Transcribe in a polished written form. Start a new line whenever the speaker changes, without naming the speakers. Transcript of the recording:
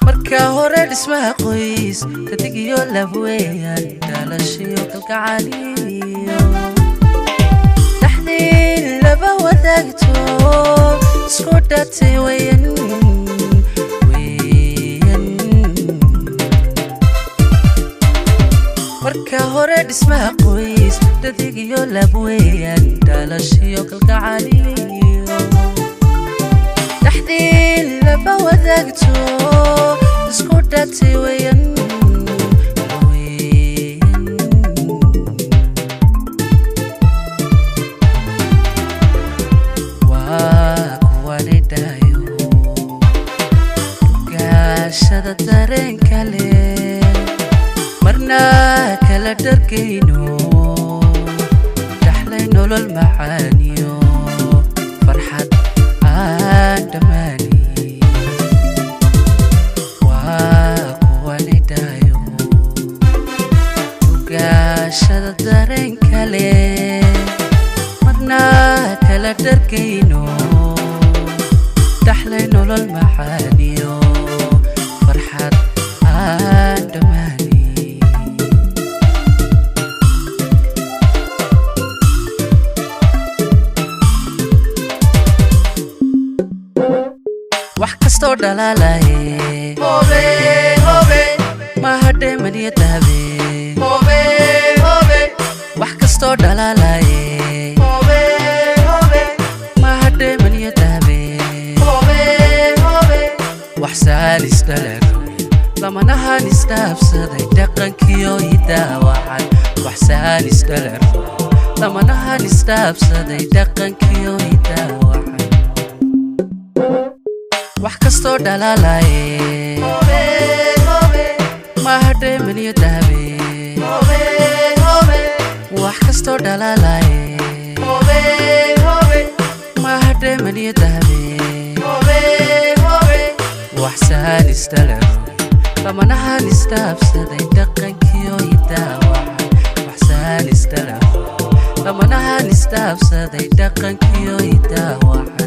Marka hore dhismaha qoys, tadigiyo labweeyaan, dhalashiyo kalgacaliyo dhaxdii laba wadaagto isku dhatay weyan weyan. Marka hore dhismaha qoys, dhadigiyo labweeyaan, dhalashiyo kalgacaliyo dhaxdii laba wadaagto isku dhatay weyan weyan. Waa kuwanidhayo gaashada dareenka leh, marna kala dhargayno, dhaxlay nolol macaaniyo farxad aan dhammaani. Waa kuwanidhayo gaashada dareenka leh, marna kala dhargayno, dhaxlay nolol macaaniyo farxad aan dhammaani. Wax kastoo dhalaalaye mahadheemaniyo dahabe, wax kastoo dhalaalaye mahadheemaniyo dahabe, wax saalis dhalaroy lamanahan isdhaafsaday dhaqankiyo idaawacan, wax saalis dhalaroy lamanahan isdhaafsaday dhaqankiyo idaawacan. Wax kastoo dhalaalaye mahadheemaniyo dahabe, wax kastoo dhalaalaye mahadheemaniyo dahabe, wax saalis dhalaroy lamanahan isdhaafsaday dhaqankiyo idaawacan, wax saalis dhalaroy lamanahan isdhaafsaday dhaqankiyo idaawacan.